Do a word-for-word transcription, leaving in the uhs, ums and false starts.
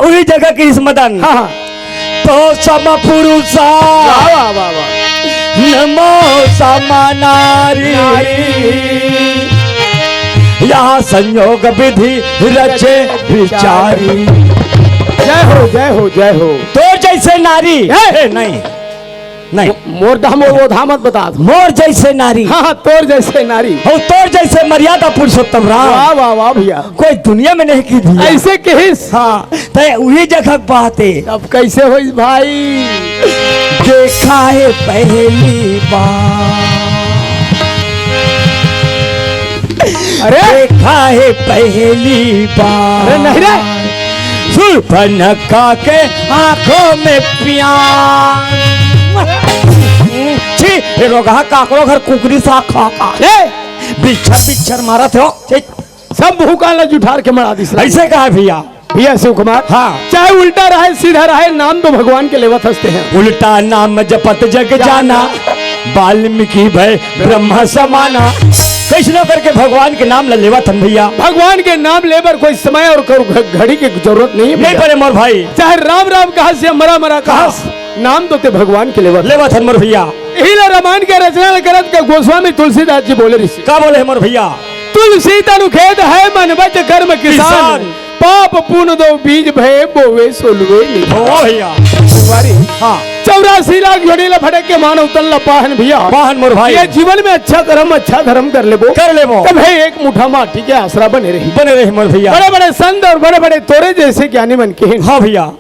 पूरी जगह कृष्ण मदन। हाँ, हाँ। तो सम पुरुषा वाह, वाह, वाह, वाह। नमो सम नारी। नारी। यहाँ संयोग विधि रचे विचारी। जय हो, जय हो, जय हो। तोर जैसे नारी। ए! ए, नहीं, नहीं। मो-, मोर धाम, वो धाम मत बता। मोर जैसे नारी। हाँ, हाँ, तोर जैसे नारी। हो, तोर जैसे मर्यादा पुरुषोत्तम राम। वाह, वाह, वाह भैया। कोई दुनिया में नहीं की भैया। ऐसे कहिस। हाँ, ते उही जगह के बात हे। अब कैसे होई भाई? देखा है पहली बार। अरे! देखा है पहली बार। अरे नहीं रे। सुर्पनखा के आंखों में प्यार। छी, ये रोगहा काकरो घर कुकरी सा खा खा। ए! बिच्छर बिच्छर मारत हो। छी। सब भूखा ला जुठार के मरा दिस। ऐसे कहा भैया? भैया शिव कुमार, हाँ। चाहे उल्टा रहे, सीधा रहे, नाम तो भगवान के लेवत हंसते हैं। उल्टा नाम जपत जग जाना, वाल्मीकि भय ब्रह्म समाना। कैसनो करके भगवान के नाम ला लेवत हन भैया। भगवान के नाम ले बर कोई समय और को-, घ-, घड़ी के जरूरत नहीं है नहीं भैया। पड़े मोर भाई। चाहे राम राम कहा से मरा मरा कहा, हाँ। नाम तो ते भगवान के लेवत। लेवत हन मोर भैया। यही ला रामायण के रचना ल करत के गोस्वामी तुलसीदास जी बोले ऋषि। का बोले हे मोर भैया? तुलसी तनु खेत है मन बच कर्म किसान। किसान। पाप पुन दो बीज भय बोवे सो लुए निधान। हो भैया। तुम्हारी हाँ। चौरासी लाख जोड़ी ला भटक के मानव तन ला पाहन भैया। पाहन मोर भाई। ये जीवन में अच्छा कर्म, अच्छा धर्म कर लेबो। कर लेबो। तब है एक मुठा माटी के आसरा बने रही। बने रही मोर भैया। बड़े-बड़े संत और बड़े-बड़े तोरे जैसे ज्ञानी मन के हैं। हाँ भैया।